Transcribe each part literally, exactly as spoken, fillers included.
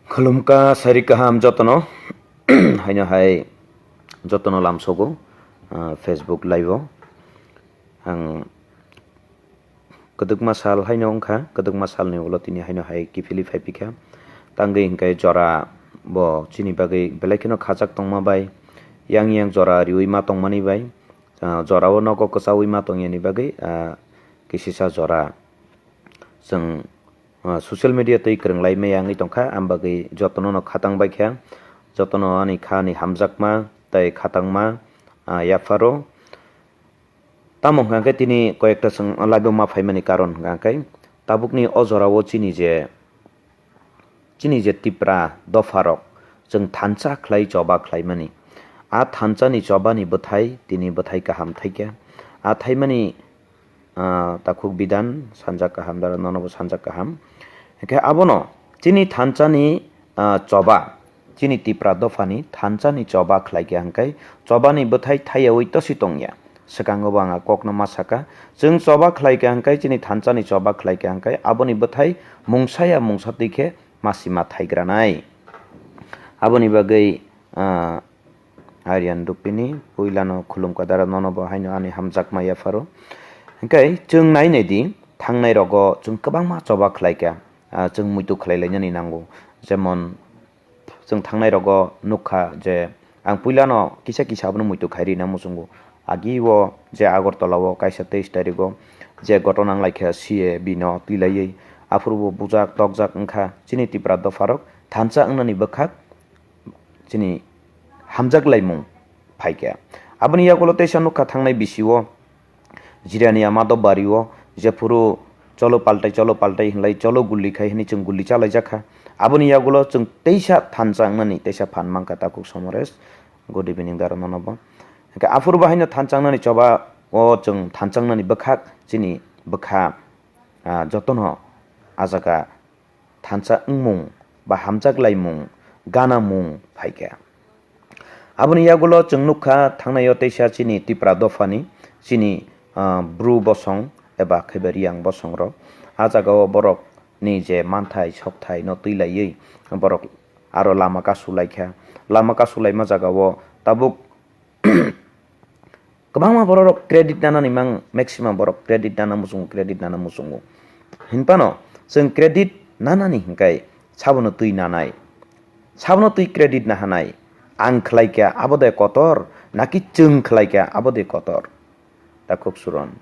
Khulumkha sari kaham jotono, haino hai jotono lamsogo, ah, Facebook live o. Ang kwdwkma sal haino wngkha, kwdwkma salni ulo tini haino hai kiphilwi phaiphikha. Tangwi hinkhe jora bo chini bagwi belai kheno khajak tongma bai, yang yang jora riwi ma tongmani bai, ah, jorao nogo kwchawi ma tongyani bagwi, ah, kisisa jora. Chwng, ah, social media twi kwrwng lai maya wngwi tongkha, ang bagwi jotono no khatang baikha, jotono ani kha ni hamjakma tei khatangma, ah, yapharo. Tamo hwnkha khe tini koyekta chwng live o ma phaimani karon hwnkha khe tabukni o jorao chini je, chini je Tipra dopharok chwng thansa khlai choba khlaimani, a thansani chobani bwthai tini bwthai kaham thaikha. A thaimani, ah, takhuk bidan sanjak kaham, dara nono bo sanjak kaham. Hwnkhe abono chini thansani, ah, choba, chini Tipra dophani thansani choba khlaikha hwnkhe chobani bwthai thaiyawi tosi tongya. Swkango bo ang a kokno ma saka, chwng choba khlaikha hwnkhe chini thansani choba khlaikha hwnkhe aboni bwthai mungsaya mungsa twi khe masima thaigranai. Aboni bagwi, ah, Aryan Rupini, puilano khulumkha dara nono bo haino ani hamjakma yapharo. Hwnkhe chwng nai nai di, thangnai rogo chwng kwbangma choba khlaikha, ah, chwng muitu khlai lainani nango. Jemon chwng thangnai rogo nukha je ang puilano kisa kisa abono muitu khai rina muchungo. Agi o je Agartala o kaisa teis tarikh o je ghotona wnglaikha C A B no twi laiwi, aphuru bo bujak tokjak wngkha chini Tipra dopharok thansa wngnani bwkhak chini hamjak laimung phaikha. Aboni yagulo teisa nukha thangnai bisi o Jirania Madhobari o jephuru cholo paltai, cholo paltai hinlai cholo guli khai hwnwi chwng guli chalaijak kha. Aboni yagulo chwng teisa thansa wngnani teisa phan mankha takhuk Somoresh. Good evening dara nono bo. Hwnkhe aphuru bo haino thansa wngnani choba o chwng thansa wngnani bwkhak chini bwkha, ah, jotono ah jaga thansa wngmung ba hamjak laimung, ganamung phaikha. Aboni yagulo chwng nukha thangnai o teisa chini Tipra dophani chini, ah, Bru bosong eba khe ba Riyang bosong rok. Ah jaga o borok ni je manthai sokthai no twi laiwi borok aro lama kasu laikha. Lama kasu laima jaga o tabuk kwbangma borok rok credit nanani mang, maximum borok credit nana muchungo, credit nana muchungo. Hinphano chwng credit nanani hinkai sabono twi nanai, sabono twi credit nahanai. Ang khlaikha abo de kotor, naki chwng khlaikha abo de kotor? Takhuk suron.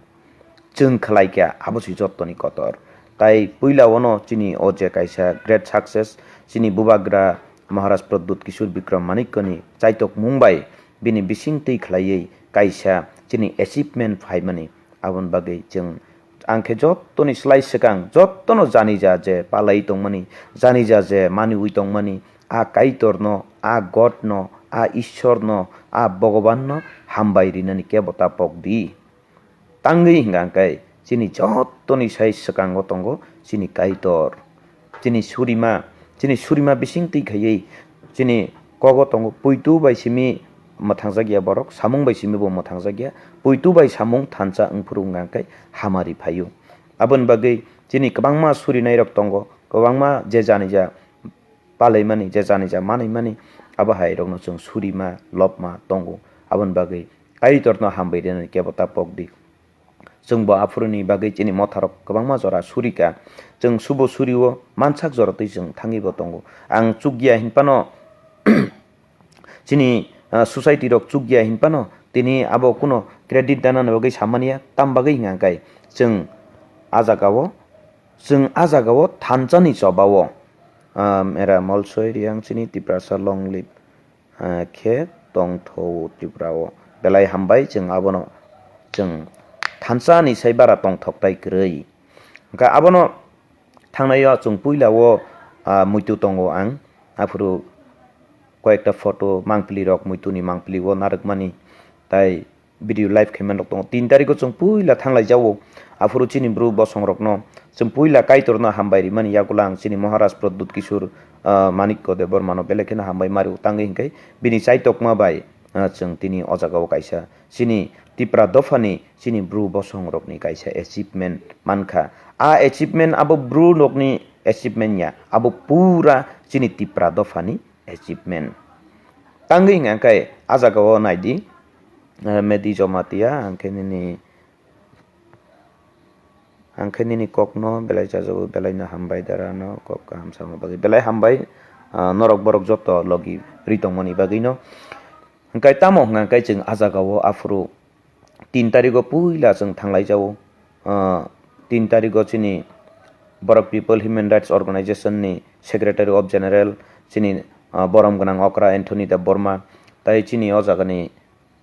Chwng khlaikha abo si jottoni kotor. Tai puila ono chini o je kaisa great success, chini bubagra Maharaj Pradyut Kishore Bikram Manikyani chaitok mung bai bini bising twi khlaiwi kaisa chini achievement phaimani. Aboni bagwi chwng ang khe jottoni slai swkang jottono janija je palai tongmani, janija je maniwi tongmani, a Kaitorno, a Godno, a Ishwarno, a Bhagwanno hambai rinani kebo ta pok di. Tangwi hwnka hwnkhe chini jottoni sai swkango tongo chini Kaitor. Chini surima, chini surima bising twi khaiwi chini kogo tongo, puitu bai simi mwthangjakya borok, samung bai simi bo mwthangjakya, puitu bai samung thansa wngphuru hwnka hwnkhe hamari phaio. Aboni bagwi chini kwbangma surinairok tongo, kwbangma je janija palaimani, je janija manaimani, abo hai rokno chwng surima, lobma tongo. Aboni bagwi Kaitorno hambai rinani kebo ta pok di. Chwng bo aphuruni bagwi chini motharok kwbangma jora surika. Chwng subo surio mansak jora twi chwng thangwi bo tongo. Ang chukya hinphano chini, ah, society rok chukya hinphano tini abo kuno credit danani bagwi samaniya, tam bagwi hwnka hwnkhe chwng ah jagao, chwng ah jagao thansani chobao, ah, mera molsoi riyang chini Tiprasa long live, ah, khe tongtho Tripura o. Belai hambai chwng abono chwng thansa ni sai bara tongthok tai kwrwi. Hwnkhe abono thangnai o chwng puila o, ah, muitu tongo ang. Aphuru koyekta photo mangpili rok muitu ni mangpili o narwkmani tai video live khaimani rok tongo. Tin tarikh o chwng puila thanglai jago. Aphuru chini bru bosong rokno chwng puila Kaitor no hambai rimani yagulang chini Maharaj Pradyut Kishore, ah, Manikya Debbarma no belai kheno hambai mari o tangwi hwnkhe bini chaitokma bai, ah, chwng tini o jaga o kaisa chini Tipra dophani chini bru bosong rokni kaisa achievement mankha. A achievement abo bru rokni achievement ya, abo pura chini Tipra dophani achievement. Tangwi hwnka khe a jagao naidi, eh, Medi Jamatia, hwnkhe nini, hwnkhe nini kokno belai chajago, belaino hambai darano kok kaham sama bagwi. Belai hambai, ah, norok borok joto logi ri tongmani bagwino. Hwnkhe tamo hwnka khe chwng a jagao aphuru tin tarigo puila chwng thanglai jao. Ah, tin tarigo chini Borok People Human Rights Organization ni Secretary of General chini, ah, borom gwnang okra Anthony Debbarma, tai chini o jagani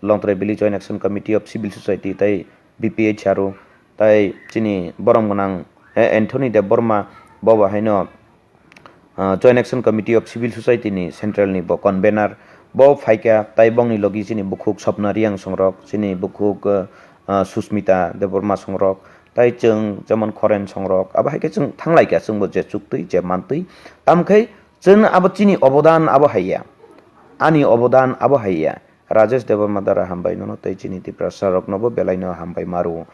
Longtrai Valley Joint Action Committee of Civil Society tai B P H R o, tai chini borom gwnang, eh, Anthony Debbarma bo bo haino ah, Joint Action Committee of Civil Society ni Central ni bo convener, bo phaikha, tai bongni logi chini bukhuk Swapna Reang songrok, chini bukhuk, ah, ah, Susmita Debbarma songrok, tai chwng jemon Khoren songrok, abo hai khe chwng thanglaikha, chwngbo je chuktwi, je mantwi. Tamkhe chwng abo chini obodan abo haiya, ani obodan abo haiya. Rajesh Debbarma dara hambai nono, tei chini Tiprasa roknobo belaino hambai maru,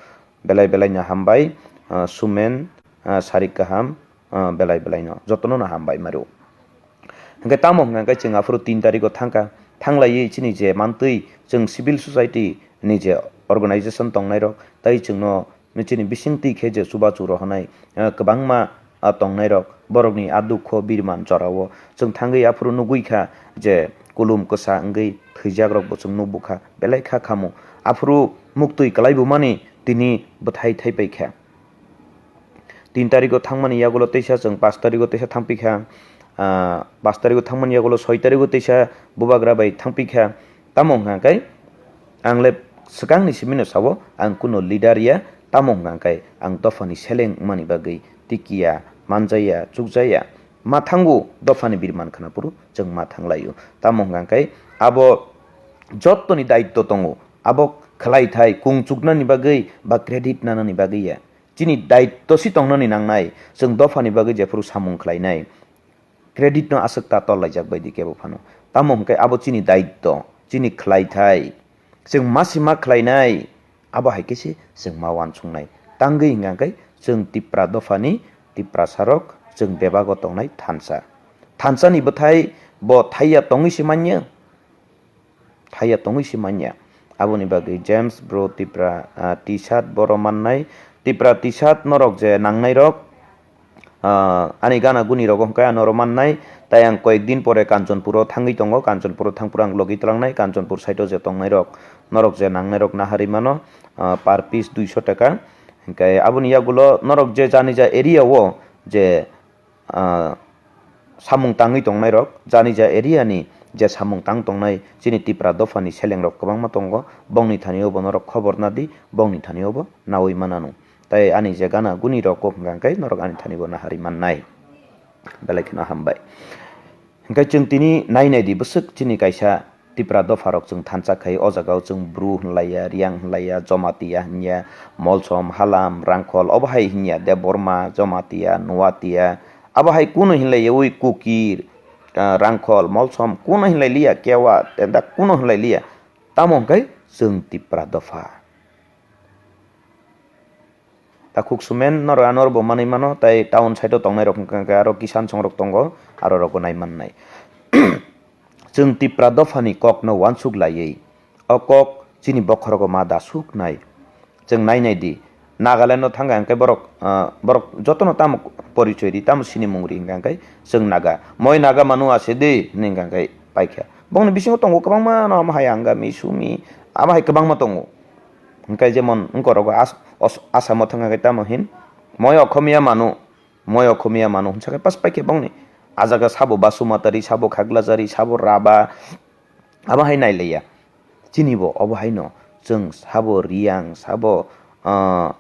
belai belaino hambai, ah, Sumen, ah, sarik kaham, ah, belai belaino jotono no hambai maru. Hwnkhe tamo hwnkha khe chwng aphuru tin tarigo thangkha, thanglaiwi chini je mantwi chwng civil society ni je organization tongnairok tai chwngno chini bisingtwi khe je chubachu rohornai, ah, kwbangma, ah, tongnairok borokni a dukho birman jorao chwng thangwi aphuru nugwi kha je kulum kwsa wngwi thwijakrokbo chwng nukbukha, belai kha khamu. Aphuru muktwi kwlaibumani tini bwthai thaipaikha. Tin tarigo thangmani yagulo teisa chwng pash tarigo teisa thangpikha, ah, pash tarigo thangmani yagulo soi tarigo teisa bubagra bai thangpikha. Tamo hwnka khe ang le swkangni simino sao, ang kuno leader ya, tamo hwnka khe ang dophani seleng wngmani bagwi tikiya, manjaya, chukjaya, ma thango dophani birman khna phuru chwng ma thanglaio. Tamo hwnka khe abo jottoni daitto tongo, abo khlai thai kung chuknani bagwi ba credit nanani bagwi ya. Chini daitto si tongnani nangnai, chwng dophani bagwi jephuru samung khlainai. Credit no aswk ta tollaijak bai di kebo phano. Tamo hwnkhe abo chini daitto, chini khlaithai. Chwng ma si ma khlainai, abo hai khe se chwng ma uansuknai. Tangwi hwnkha khe chwng Tipra dophani, Tiprasarok chwng bebago tongnai thansa. Thansani bwthai bo thaiya tongwi se manya. Thaiya tongwi se manya. Aboni bagwi James bro Tipra, ah, T-shirt boro mannai. Tipra T-shirt norok je nangnairok, ah, ani gana guni rogo hwnkhe ano oro mannai. Tai ang koyek din pore Kanchanpuro thangwi tongo. Kanchanpuro thangphuru ang logi twlangnai. Kanchanpur side o je tongnairok, norok je nangnairok naharwi mano, ah, per piece duiso taka. Hwnkhe aboni yagulo norok je jani ja area o je ah, samung tangwi tongnairok, jani ja area ni je samung tang tongnai chini Tipra dophani selengrok kwbangma tongo, bongni thani o bo norok khobor nadi, bongni thani o bo nawi mananu. Tai ani je gana guni rok kok hwnkha khe norok ani thani bo naharwi mannai. Belai kheno hambai. Hwnkhe chwng tini nai nai di bwswk chini kaisa Tipra dopharok chwng thansa khai, o jagao chwng Bru hwnlaiya, Riang hwnlaiya, Jomatia hwnya, Molsom, Halam, Rangkhol, obo hai hwnya, Debbarma, Jomatia, Nuatia, abo hai kunu hwnlaiya, ui Kuki, ah, Rangkhol, Molsom, kunu hwnlai liya, Kewa, Tendak, kunu hwnlai liya. Tamo hwnkhe chwng Tipra dopha. Takhuk sumen norok ano bo manwi mano, tai town side o tongnai rok hwnkha khe aro kisan songrok tongo, aro rokbo nai mannai. Chwng Tipra dophani kokno uansuk laiwi o kok chini bokhorogo ma da suknai. Chwng nai nai di, Nagaland o thangkha hwnkhe borok, ah, borok jotono tamo porichoi ri, tamo sinimung ri hwnkha hwnkhe chwng Naga. Moi Naga manu ase de hwnwi hwnkha hwnkhe paikha. Bongni bisingo tongo kwbangma no, amo hai Angami, Sumi, amo hai kwbangma tongo. Hwnkhe jemon wngkorogo as-, os-, Asamo thangkha khe tamo hin, moi Okhomiya manu, moi Okhomiya manu hwnsa khe pas paikhe bongni. A jaga sabo Basumatari, sabo Khaglajari, sabo Raba, abo hai nailaiya. Chini bo obo haino chwng sabo Riang, sabo, ah,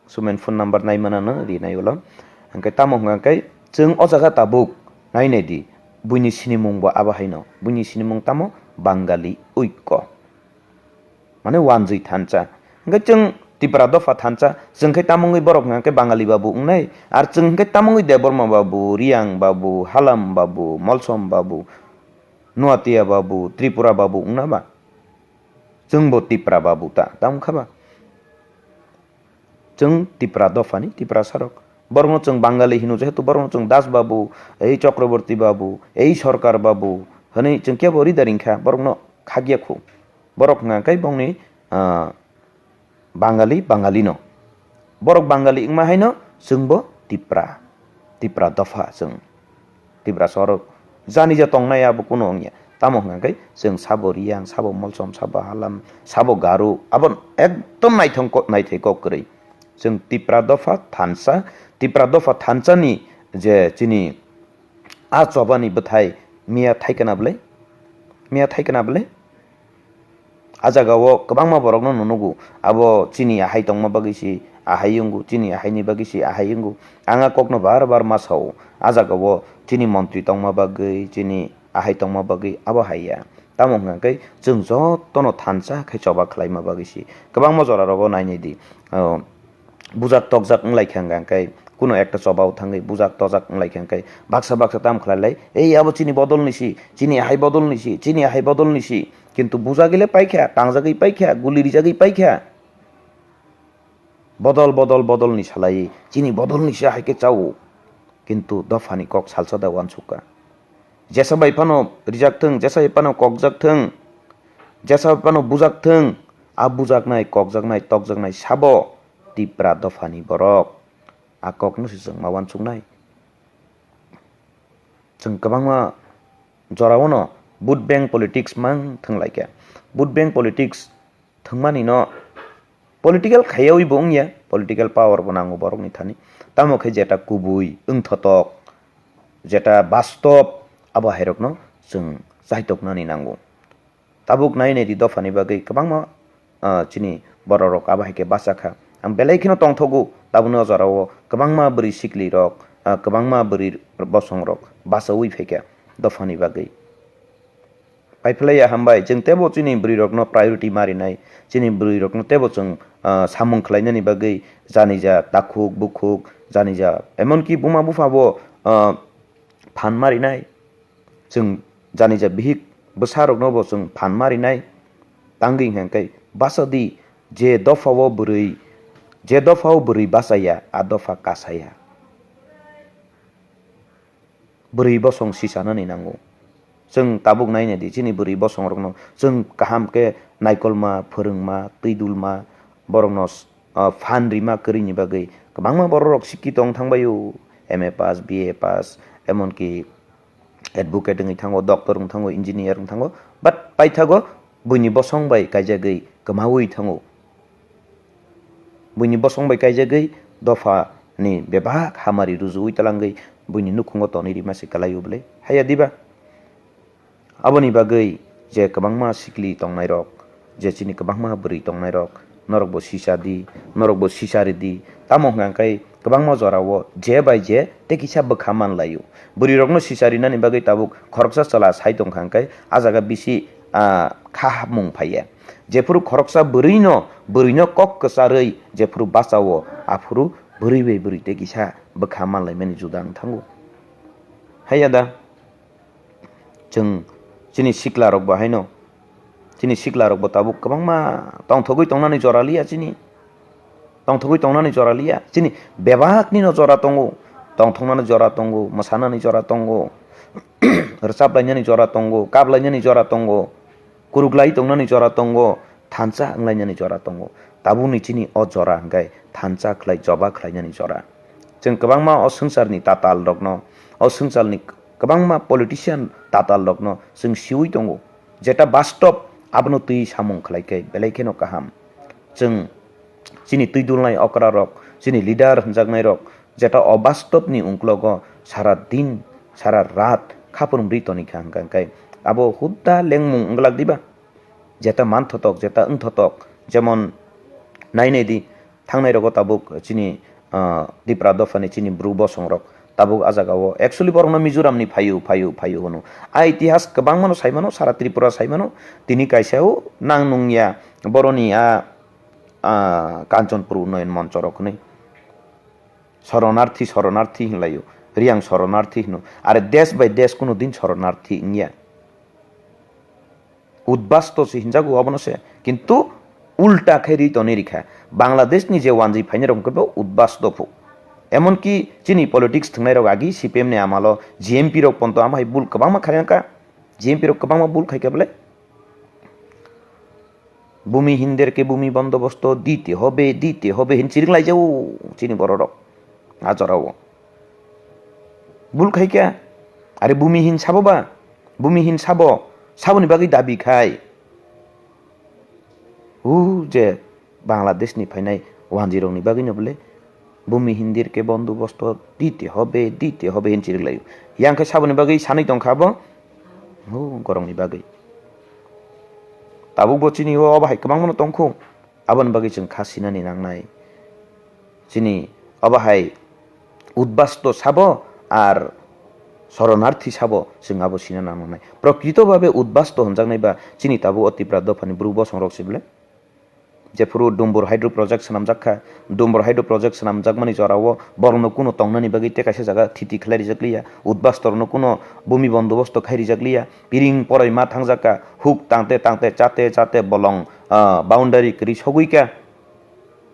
Sumen phone number nai manano rinai ulo. Hwnkhe tamo hwnkha khe chwng o jaga tabuk nai nai di. Buini sinimung bo abo haino. Buini sinimung tamo Bangali Oikko. Mane wanjwi thansa. Hwnkhe chwng Tipra dopha thansa. Chwng khe tamo wngwi borok hwnkha khe Bangali babu wngnai. Ar chwng hwnkhe tamo wngwi Debbarma babu, Riang babu, Halam babu, Molsom babu, Nuatia babu, Tripura babu wngna ba? Chwng bo Tipra babu ta, ta wngkha ba? Chwng Tipra dophani Tiprasarok. Borokno chwng Bangali hino, jehetu borokno chwng Das Babu, ei Chakraborty Babu, ei Sarkar Babu hwnwi chwng kebo rida ringkha, borokno khakya khu. Borok hwnka khe bongni, ah, Bangali, Bangalino. Borok Bangali wngma haino chwngbo Tipra, Tipra dopha chwng. Tiprasa oro jani ja tongnai abo kuno wngya. Tamo hwnka khe chwng sabo Riyang, sabo Molsom, sabo Halam, sabo Garo, abo ekdom naithong ko-, naithai kok kwrwi. Chwng Tipra dopha thansa, Tipra dopha thansani je chini a chobani bwthai miya thaikana bwle? Miya thaikana bwle? A jagao kwbangma borokno nunugo, abo chini ahai tongma bagwi se ahai wngo, chini ahaini bagwi se ahai wngo. Ang a kokno bar bar ma sao, a jagao chini montri tongma bagwi, chini ahai tongma bagwi abo hai ya. Tamo hwnka khe chwng jotono thansa khe choba khlaima bagwi se. Kwbangma jorarogo nainai di, o, bujak tokjak wnglaikha hwnka khe, kuno ekta chobao thangwi bujak tojak wnglaikha hwnka khe, baksa baksa tam khlailai, "Ei, abo chini bodolni si, chini ahai bodolni si, chini ahai bodolni si." Kintu bujagwi le paikha, tangjagwi paikha, guli rijagwi paikha. Bodol, bodol, bodolni salai, chini bodolni si ahai khe chao. Kintu dophani kok salsa da uansukha. Jesa bai phano rijak thung, jesa bai phano kokjak thung, jesa bai phano bujak thung, a bujaknai, kokjaknai, tokjaknai sabo Tipra dophani borok. A kokno se chwng ma uansuknai. Chwng kwbangma jorao no vote bank politics mang thwnglaikha. Vote bank politics thwngmani no political khaiyawi bo wngya, political power bo nango borokni thani. Tamo khe jeta kubui, wngthotok, jeta bastop, abo hairokno chwng chaitoknani nango. Tabuk nai nai di dophani bagwi kwbangma, ah, chini bororok abo hai khe bacha kha. Ang belai kheno tongthogo, tabukni o jorao kwbangma bwrwi siklirok, ah, kwbangma bwrwi bosongrok bachaui phaikha dophani bagwi. Paiphlaiya hambai, chwng teibo chini bwrwirokno priority ma rinai, chini bwrwirokno teibo chwng, ah, samung khlainani bagwi janija takhuk bukhuk, janija emonki buma buphabo, ah, phan ma rinai. Chwng janija bihik bwsaroknobo chwng phan ma rinai. Tangwi hwnkhe bachadi, je dophao bwrwi, je dophao bwrwi bachaya, a dopha kasaya. Bwrwi bosong sichanani nango. Chwng tabuk naina di, chini bwrwi bosongrokno chwng kaham khe naikolma, phwrwngma, twidulma, borokno, ah, phan rima kwrwini bagwi kwbangma bororok sikki tong thangbaio, M A pass, B A pass, emonki advocate wngwi thango, doctor wng thango, engineer wng thango, but paithago buini bosong bai kaijagwi kwmaui thango. Buini bosong bai kaijagwi dopha ni bebak hamari rujuui talangwi buini nukhungo tonwi rima se kwlaio bwle? Haya diba? Aboni bagwi je kwbangma sikli tongnairok, je chini kwbangma bwrwi tongnairok, norokbo sisa di, norokbo sisa ridi. Tamo hwnkha khe kwbangma jorao je bai je tei kisa bwkha manlaio. Bwrwirokno sisa rinani bagwi tabuk khoroksa chwla sai tongkha hwnkhe a jaga bisi, ah, kha hapmung phaiya. Jephuru khoroksa bwrwino, bwrwino kok kwcharwi jephuru bachao, aphuru bwrwi bai bwrwi tei kisa bwkha manlaimani juda wng thango. Haiya da? Chwng chini siklarok bo haino, chini siklarok bo tabuk kwbangma tongthogwi tongnani jora liya chini. Tongthogwi tongnani jora liya. Chini bebaknino jora tongo. Tongthoknani jora tongo, mwsanani jora tongo, rwchaplainani jora tongo, kaplainani jora tongo, kuruklai tongnani jora tongo, thansa wnglainani jora tongo. Tabukni chini o jora hwnkhe thansa khlai, joba khlainani jora. Chwng kwbangma o swngcharni tatalrokno, o swngcharni kwbangma politician tatalrokno chwng siui tongo. Jeta bastop, abono twi samung khlai khe belai kheno kaham. Chwng chini twi dulnai okrarok, chini leader hwnjaknairok, jeta o bastopni ungklogo sara din, sara rat khaphurumri tonikha hwnkha hwnkhe abo hudda lengmung wngglak diba? Jeta manthotok, jeta wngthotok, jemon nainai di, thangnai rogo tabuk chini, ah, Tipra dophani chini bru bosongrok tabuk a jagao actually borokno Mizoramni phaio, phaio, phaio hwno. A itihas kwbangmano saimano, sara Tripura saimano, tini kaisa o nang nungya boroni a, ah, Kanchanpur Unnayan Monchorok hwnwi. Soronarthi, soronarthi hinlaio, Riyang soronarthi hwno. Are desh bai desh kuno din soronarthi wngya. Udbasto se hinjago abono se, kintu ulta khe ri toni rikha. Bangladesh ni je wanjwi phainai rok kebo udbasto phu. Emonki chini politics thwngnairok agi C P M ni amalo G M P rok ponto amo hai bul kwbangma khaina kha. G M P rok kwbangma bul khaikha bwle. Bhumihinderke bhumi bondobosto dite hobe, dite hobe hin chiring laijao chini bororok. A jorao. Bul khaikha. Are bhumihin sabo ba? Bhumihin sabo? Saboni bagwi dabi khai. U je Bangladesh ni phainai wanjwi rokni bagwi no bwle bhumihinderke bondobosto dite hobe, dite hobe hin chiring laio. Yang khe saboni bagwi sanwi tongkha abo? Hu, gorokni bagwi. Tabuk bo chini o, obo hai kwbangma no tongkhu. Aboni bagwi chwng kha sinani nangnai. Chini obo hai udbasto sabo ar soronarthi sabo chwng abo sina nangnai. Prokrito babe udbasto hwnjaknai ba chini tabuk o Tipra dophani bru bosongrok se bwle. Jephuru Dumbur Hydro Project swnamjak kha, Dumbur Hydro Project swnamjakmani jorao borokno kuno tongnani bagwi tei kaisa jaga thiti khlai rijak liya, udbastorno kuno bumi bondobosto khai rijak liya, piring poroi ma thangjak kha, huk tangte tangte chate chate bolong, ah, boundary kwrwi sogwi kha.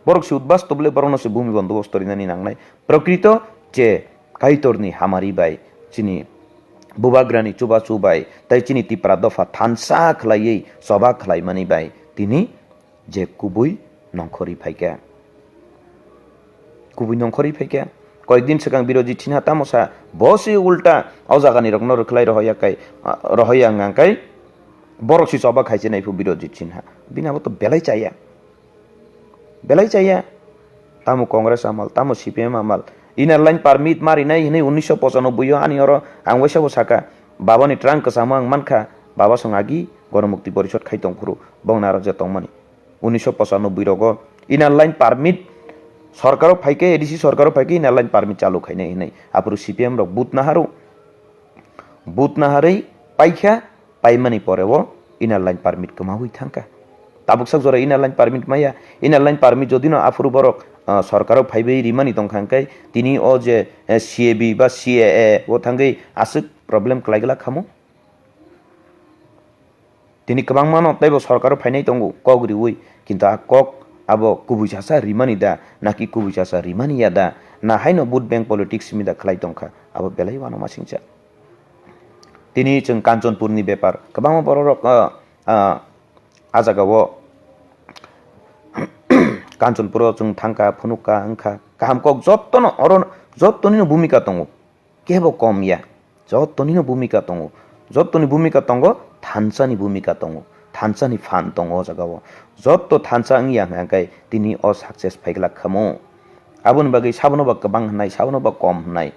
Borok se udbasto bwle borokno se bumi bondobosto rinani nangnai. Prokrito je Kaitorni hamari bai chini bubagrani chubachu bai tei chini Tipra dopha thansa khlaiwi choba khlaimani bai tini je kubui nongkhorwi phaikha. Kubui nongkhorwi phaikha. Koyekdin swkang Birojit Sinha tamo sa, bo se ulta o jaganirokno rwkhlai rohoya kai, ah, rohoya wngkha kai, borok se choba khaichinai phu Birojit Sinha. Bini abo to belai chaya. Belai chaya. Tamo Congress amal, tamo C P M amal. Inner line permit ma rinai hinui unnisho pochanoboi o ani oro ang waisa bo saka, baba ni trunk kwchamo ang mankha, baba song agi Ganamukti Porishod khai tongphuru, bongni aro je tongmani. Unnisho pochanoboi rogo inner line permit sorkaro phaikhe, A D C sorkaro phaikhe inner line permit chalu khainai hinui. Aphuru C P M rok but naharu. But naharwi paikha, paimani pore o inner line permit kwmaui thangkha. Tabuksak jora inner line permit maya, inner line permit jodino aphuru borok, ah, sorkaro phaibai rimani tongkha hwnkhe tini o je, eh, C A B ba C A A o thangwi aswk problem kwlai glak khamu. Tini kwbangmano teibo sorkaro phainai tongo kok riui, kintu a kok abo kubui sasa rimani da, naki kubui sasa rimani ya da, na haino vote bank politics simi da khlai tongkha, abo belai uanama singcha. Tini chwng Kanchanpurni bepar, kwbangma bororok, ah, ah, a jagao Kanchanpuro chwng thangkha, phunukha, wngkha, kaham kok jottono oro, jottonino bhumika tongo. Kebo kom ya, jottonino bhumika tongo, jottoni bhumika tongo, thansani bhumika tongo, thansani phan tongo o jagao. Jotto thansa wngya hwnkhe tini o success phaiglak khamu. Aboni bagwi sabono ba kwbang hwnai, sabono ba kom hwnai.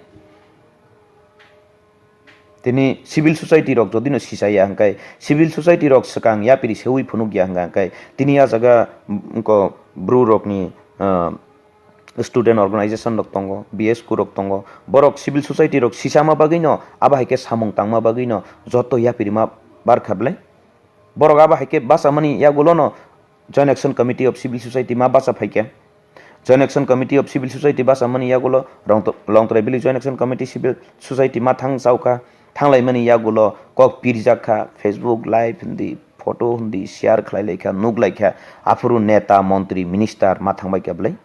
Tini civil society rok jodino sisaya hwnkhe, civil society rok swkang yapri seui phunukya hwnkhe, tini a jaga, mm, ko bru rokni, ah, student organization rok tongo, B S Q rok tongo, borok civil society rok sisama bagwino, abo hai khe samung tangma bagwino joto yapirima barkha bwlai. Borok abo hai khe bachamani yagulono Joint Action Committee of Civil Society ma bacha phaikha. Joint Action Committee of Civil Society bachamani yagulo Rongto-, Longtrai Valley Joint Action Committee Civil Society ma thang chaukha, thanglaimani yagulo kok pirjak kha, Facebook live hindi, photo hindi share khlai laikha, nuk laikha, aphuru neta, montri, minister ma thangbai kha bwlai.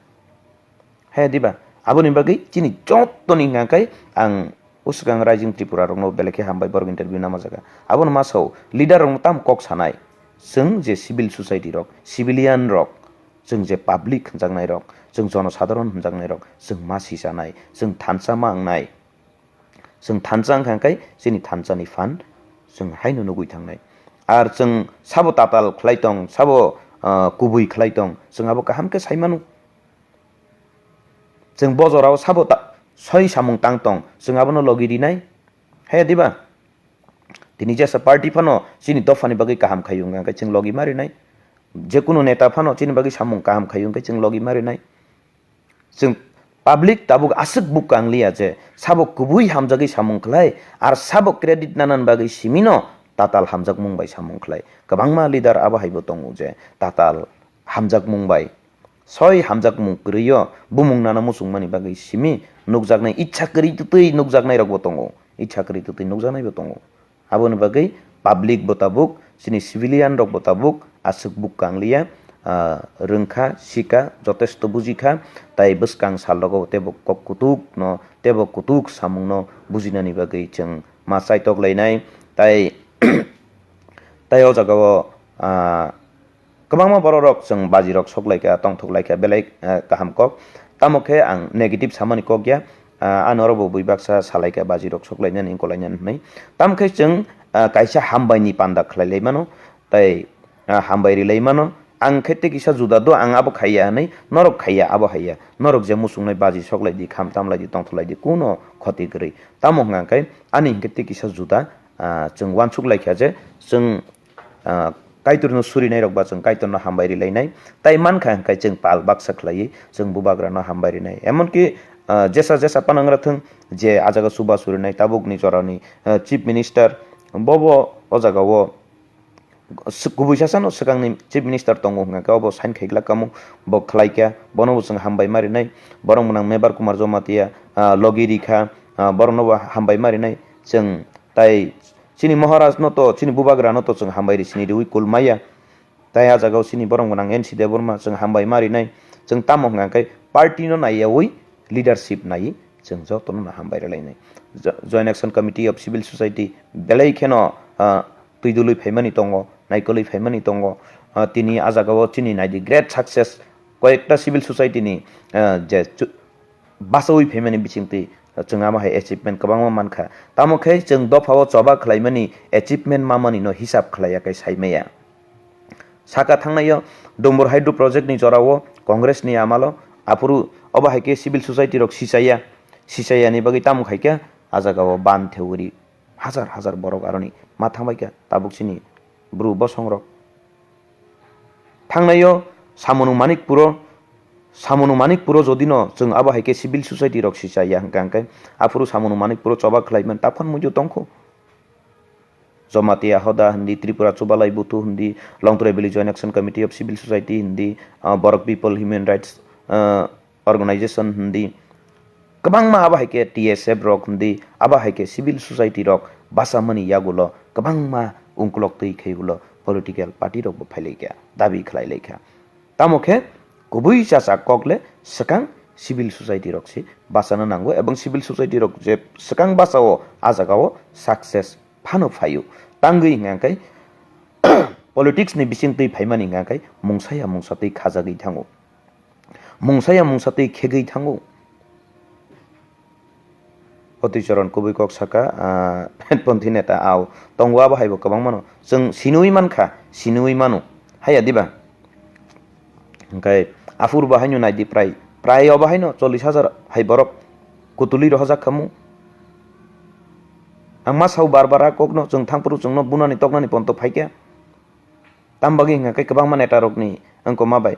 He diba? Aboni bagwi chini jottoni hwnka khe ang uswkang Rising Tripura rokno belai khe hambai borok interview nama jaga. Abono ma sao, leader rokno tamo kok sanai. Chwng je civil society rok, civilian rok, chwng je public hwnjaknai rok, chwng jonosadharon hwnjaknai rok, chwng ma sisanai, chwng thansa ma wngnai. Chwng thansa wngkha khe chini thansani phan chwng haino nugui thangnai. Ar chwng sabo tatal khlai tong, sabo, ah, kubui khlai tong, chwng abo kaham khe sai mano. Chwng bo jorao sabo ta-, soi samung tang tong, chwng abono logi rinai. He diba? Tini jesa party phano chini dophani bagwi kaham khaio wngkha khe chwng logi ma rinai. Jekunu neta phano chini bagwi samung kaham khaio wngkha khe chwng logi ma rinai. Chwng public tabuk aswk bukang liya je sabo kubui hamjagwi samung khlai, ar sabo credit nanan bagwi simino tatal hamjakmung bai samung khlai. Kwbangma leader abo haibo tongo je tatal hamjakmung bai soi hamjakmung kwrwio bumung nana muchungmani bagwi simi nukjaknai, ichha kwrwi twtwi nukjaknai rokbo tongo, ichha kwrwi twtwi nukjaknaibo tongo. Aboni bagwi public bo tabuk, chini civilian rok bo tabuk aswk bukang liya, ah, rwngkha, sikha, jotesto bujikha, tai bwskang salrogo teibo kok kutukno, teibo kutuk samungno bujinani bagwi chwng ma chaitok lainai. Tai, tai o jagao, ah, kwbangma bororok chwng bajirok sok laikha, tongthok laikha, belai, ah, kaham kok. Tamo khe ang negative samani kok ya, ah, ano oro bo bui baksa salaikha bajirok sok lainani, wngkolainani hwnwi. Tamo khe chwng, ah, kaisa hambaini panda khlai lai mano, tai, ah, hambai ri lai mano. Ang khe tei kisa juda do, ang abo khaiya hwnwi, norok khaiya abo haiya. Norok je muchungnai baji sok lai di, kham tam lai di, tongthok lai di, kuno khoti kwrwi. Tamo hwnka khe ani hinkhe tei kisa juda, ah, chwng uansuk laikha je chwng, ah, Kaitorno surinairok ba chwng Kaitorno hambai rilainai. Tai mankha hwnkhe chwng pal baksa khlaiwi chwng bubagrano hambai rinai. Emonki, ah, jesa jesa panangra thwng je ah jaga chuba surinai tabukni jorani, ah, Chief Minister bobo o jagao s-, kubui sasano swkangni Chief Minister tongo hwnkha khe obo sign khaiglak kamo bo khlaikha, bono bo chwng hambai ma rinai. Borok mwnang Mebar Kumar Jamatia, ah, logi rikha, ah, borokno bo hambai ma rinai. Chwng tai chini Maharaj no to, chini bubagra no to chwng hambai ri sini riwi kul maya. Tai ah jagao chini borok gwnang N C Debbarma chwng hambai ma rinai. Chwng tamo hwnka khe party no naiyawi leadership naiwi chwng jotono no hambai rwlainai. Jo-, Joint Action Committee of Civil Society belai kheno, ah, twi dului phaimani tongo, naikolwi phaimani tongo. Ah, tini ah jagao chini naidi great success koyekta civil society ni, ah, je chu-, bachaui phaimani bisingtwi chwng amo hai achievement kwbangma mankha. Tamo khe chwng dophao choba khlaimani achievement mamani no hisab khlaiya khe saimaya. Saka thangnaio Dumbur Hydro Project ni jorao Congress ni amalo aphuru obo hai khe civil society rok sichaya, sichaya ni bagwi tamo khai khe ah jagao ban theuri hajar hajar borok aroni ma thangbai kha tabuk chini bru bosong rok. Thangnaio Samunu Manikpuro, Samunu Manikpuro jodi no chwng abo hai khe civil society rok sichaya hwnkha hwnkhe aphuru Samunu Manikpuro choba khlai man taphon muitu tongkhu. Jamatia Hoda hindi, Tripura Chubalai Buthu hindi, Longtrai Valley Joint Action Committee of Civil Society hindi, ah, Borok People Human Rights, ah, Organization hindi, kwbangma abo hai khe T S F rok hindi, abo hai khe civil society rok bachamani yagulo kwbangma ungkulok twi khe ulo political party rok bo phai lai kha, dabi khlai lai kha. Tamo khe kubui chacha kok le swkang civil society rok se bachana nango, ebong civil society rok je swkang bachao ah jagao success phano phaio. Tangwi hwnka khe politics ni bising twi phaimani hwnka khe mungsa ya mungsa twi khajagwi thango. Mungsa ya mungsa twi khegwi thango. Otwi Choron kubui kok saka, ah, Phenponthi neta au tongo abo hai bo kwbang mano. Chwng sinui mankha, sinui mano. Haiya diba? Hwnkhe aphuru bo haino naidi prai, prai obo haino chollish hajar hai borok kutulwi rohorjak khamu. Ang ma sao bar bar a kokno chwng thangphuru chwngno bunani toknani ponto phaikha. Tam bagwi hwnkha khe kwbangma neta rokni wngkoma bai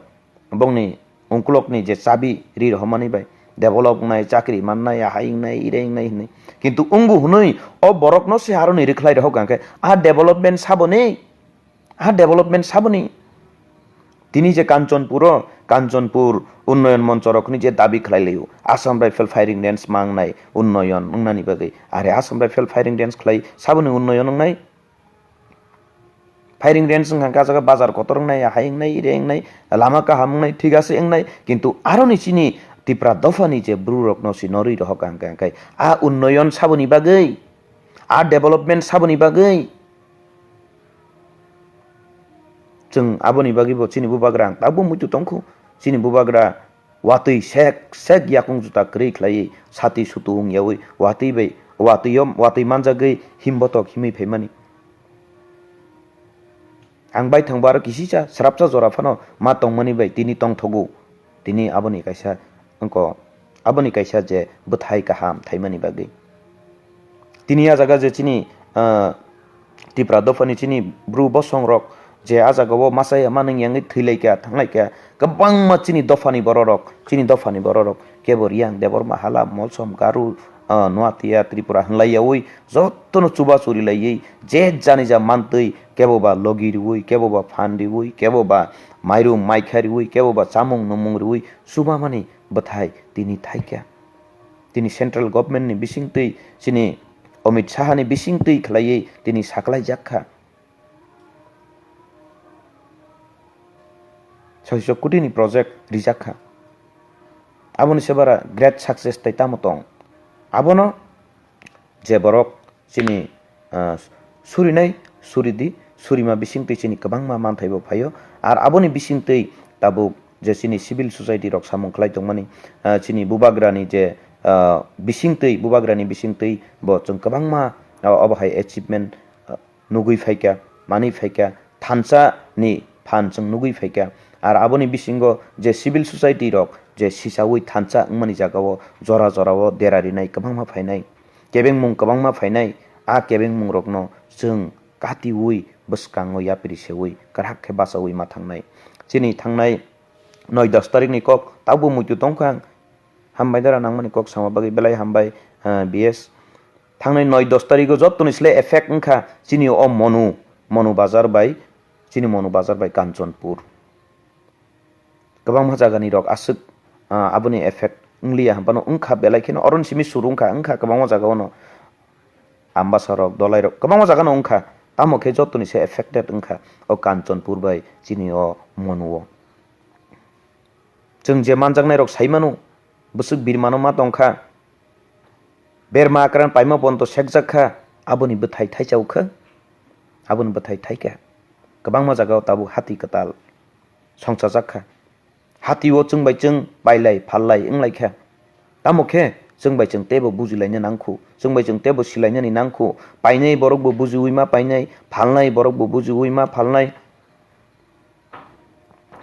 bongni ungkulokni je chabi ri rohormani bai develop wngnai, chakri mannai, ahai wngnai, irei wngnai hwnwi. Kintu wngbo hwnwi o borokno se aroni rwkhlai rohor hwnkha khe a development saboni? A development saboni? Tini je Kanchanpuro, Kanchanpur Unnoyon Monchorok hwnwi je dabi khlai laio, Assam Rifle firing range ma wngnai unnoyon wngnani bagwi. Are Assam Rifle firing range khlai saboni unnoyon wngnai? Firing range wngkha khe ah jaga bazar kotor wngnai, ahai wngnai, ire wngnai, lama kaham wngnai, thik ase wngnai, kintu aroni chini Tipra dophani je bwrwirokno se norwi rohor hwnkha khe a unnoyon saboni bagwi, a development saboni bagwi? Chwng aboni bagwi bo chini bubagra ang tabuk muitu tongkhu, chini bubagra watwi sek sek yakung juta kwrwi khlaiwi sati sutu wng yaui watwi bai watwi-o watwi manjagwi him botok himwi phaimani. Ang baithang bo aro kisisa srapsa jora phano ma tongmani bai tini tongthogo. Tini aboni kaisa wngkha, aboni kaisa je bwthai kaham thaimani bagwi. Tini ah jaga je chini, ah, Tipra dophani chini bru bosong rok je ah jaga o masa ya manung yangwi thwi lai kha, thang lai kha, kwbangma chini dophani borok rok, chini dophani borok rok kebo Riyang, Debbarma, Hala, Molsom, Garu, ah, Noatia, Tripura hwnlai yaui jotono chuba churi laiwi je jani ja mantwi kebo ba logi riui, kebo ba phan riui, kebo ba mairum maikha riui, kebo ba chamung numung riui chuba mani bwthai tini thaikha. Tini central government ni bisingtwi chini Amit Saha ni bisingtwi khlaiwi tini saklai jak kha. Soiso kotini project rijak kha. Aboni se bara great success tai tamo tong? Abono je borok chini, ah, surinai, suridi, surima bisingtwi chini kwbangma manthai bo phaio. Ar aboni bisingtwi tabuk je chini civil society rok samung khlai tongmani, ah, chini bubagrani je, ah, bisingtwi, bubagrani bisingtwi bo chwng kwbangma, ah, obo hai achievement, ah, nugwi phaikha, manwi phaikha, thansa ni phan chwng nugwi phaikha. Ar aboni bisingo je civil society rok je sisawi thansa wngmani jagao jora jorao dera rinai kwbangma phainai, kebengmung kwbangma phainai. A kebengmung rokno chwng katiwi bwskango yapri sewi kwrak khe bachawi ma thangnai. Chini thangnai noi dos tarikni kok tabukbo muitu tongkha ang. Hambai dara nangmani kok sama bagwi belai hambai, ah, B S. Thangnai noi dos tarigo jottoni sle effect wngkha chini o Monu, Monu bazar bai, chini Monu bazar bai Kanchanpur. Kwbangma jagani rok aswk, ah, aboni effect wngliya, hampano wngkha belai kheno oroni simi suru wngkha, wngkha kwbangma jagao no. Ambasa rok, Dolai rok, kwbangma jagano wngkha. Tamo khe jottoni se affected wngkha o Kanchanpur bai chini o Monu o. Chwng je manjaknai rok sai mano, bwswk birmano ma tongkha, berma akran paima ponto sekjak kha, aboni bwthai thaichao kha, aboni bwthai thaikha. Kwbangma jagao tabuk hati kwtal songchajak kha. Hati o chwng bai chwng pailai phallai wnglaikha. Tamo khe chwng bai chwng teibo bujilaina nangkhu, chwng bai chwng teibo silainani nangkhu. Painai borokbo bujiwi ma painai, phalnai borokbo bujiwi ma phalnai.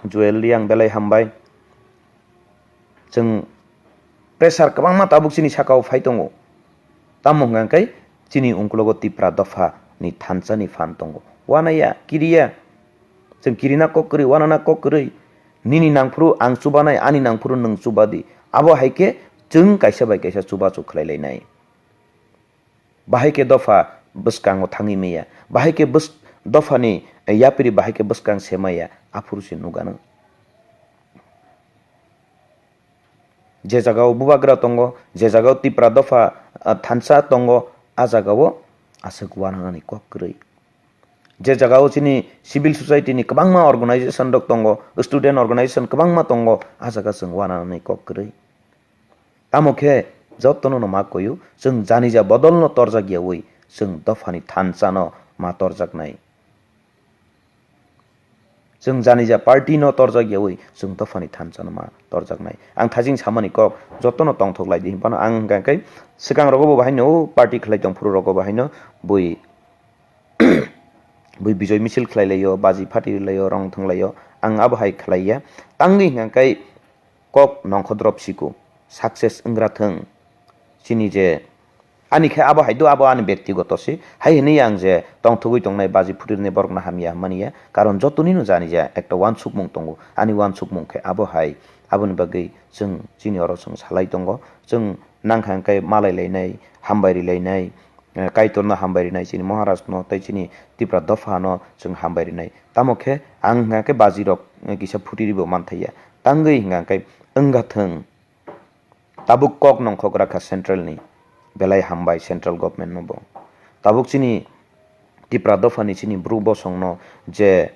Joel Reang belai hambai. Chwng pressure kwbangma tabuk chini sakao phai tongo. Tamo hwnkha khe chini ungkulogo Tipra dopha ni thansa ni phan tongo. Wanaya, kiriya. Chwng kirina kok kwrwi, wanana kok kwrwi. Nini nangphuru ang chubanai, ani nangphuru nwng chubadi. Abo hai khe chwng kaisa bai kaisa chubachu khlai lainai. Bahai khe dopha bwskango thangwi maya, bahai khe bwsk-, dophani yapri bahai khe bwskang se maya, aphuru se nukgano. Je jagao bubagra tongo, je jagao Tipra dopha, ah, thansa tongo, a jagao aswk wananani kok kwrwi. Je jagao chini civil society ni kwbangma organization rok tongo, student organization kwbangma tongo, a jaga chwng wananani kok kwrwi. Tamo khe jotono no ma koyu, chwng janija bodolno torjak yaui, chwng dophani thansano ma torjaknai. Chwng janija party no torjak yaui, chwng dophani thansano ma torjaknai. Ang thajing samani kok jotono tongthok lai di, hinphano ang hwnkha khe swkang rogo bo bahaino party khlai tong phuru rogo bahaino bui bui bijoy misil khlai laio, baji phati rwlaio, rong thwng laio, ang abo hai khlai ya. Tangwi hwnkha khe kok nongkho drop siko, success wngra thwng. Chini je ani khe abo hai do, abo ani bektigoto se. Hai hwnwi ang je tongthogwi tongnai baji phutini borokno hamya hwnmani ya. Karon jotonino jani ja ekta uansukmung tongo. Ani uansukmung khe abo hai. Aboni bagwi chwng chini oro chwng salai tongo. Chwng nangkha hwnkhe malai lainai, hambai ri lainai, eh, Kaitorno hambai rinai, chini Maharajno tei chini Tipra dophano chwng hambai rinai. Tamo khe ang hwnkha khe bajirok, eh, kisa phuti ribo manthaiya. Tangwi hwnkha khe wngkha thwng. Tabuk kok nongkhok rakha central ni. Belai hambai central government no bo. Tabuk chini Tipra dophani chini bru bosongno je,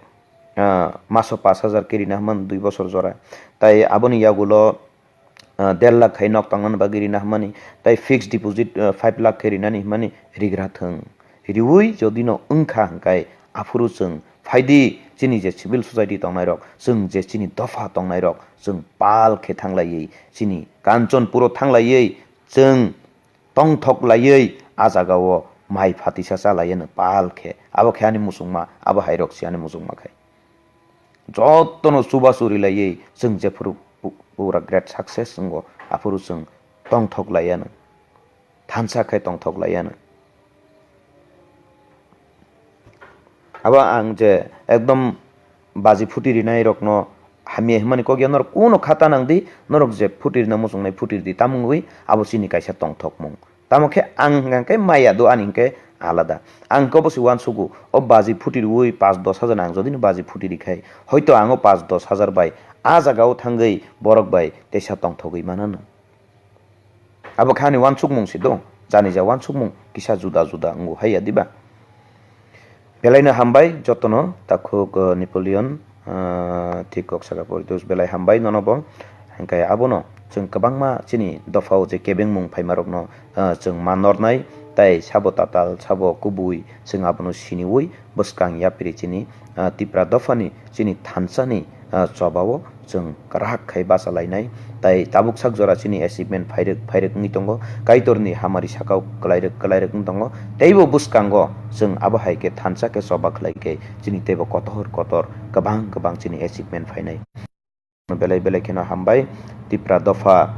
ah, maso pash hajar khe rina hwnmani dui bosor jora. Tai aboni yagulo ah, der lakh khai nok tangmani bagwi rina hwnmani, tai fixed deposit, ah, five lakh khai rinani hwnmani rigra thwng. Riui jodi no wngkha hwnkhe aphuru chwng phaidi chini je civil society tongnairok, chwng je chini dopha tongnairok, chwng pal khe thanglaiwi chini Kanchanpuro thanglaiwi chwng tongthok laiwi a jagao mai phatisa chalaiyano pal khe. Abo khe ani muchungma, abo hairok se ani muchungma khai. Jotono chubachu rilaiwi chwng jephuru pu-, pura great success wngo, aphuru chwng tongthok laiano, thansa khe tongthok laiano. Abo ang je ekdom baji phuti rinai rokno hamya hwnmani kok ya, norok kuno kha ta nang di, norok je phuti rina muchungnai phuti ridi, tamungwi abo chini kaisa tongthokmung. Tamo khe ang hwnkha khe maya do ani hwnkhe alada. Ang hwnkhe obo se uansugo, o baji phuti rwui pash dos hajar ang jodi no baji phuti rikhai, hoito ang o pash dos hajar bai a jaga o thangwi borok bai teisa tongthogwi manano. Abo khe ani uansukmung se do, jani ja uansukmung kisa juda juda wngo hai ya diba? Belaino hambai jotono, takhuk, eh, Napoleon, Ah, thik kok saka Poritos, belai hambai nono bo. Hingkhe abono chwng kwbangma chini dophao je kebengmung phaimarokno, ah, chwng manornai, tai sabo tatal, sabo kubui, chwng abono siniwi bwskang yapri chini, ah, Tipra dophani chini thansani, ah, chobao chwng kwrak khai bachalainai. Tai tabuk sak jora chini achievement phairwk phairwk wngwi tongo, Kaitorni hamari sakao kwlairwk kwlairwk wng tongo. Teibo bwskango chwng abo hai khe thansa khe choba khlai khe chini teibo kotor kotor kwbang kwbang chini achievement phainai. Belai belai kheno hambai Tipra dopha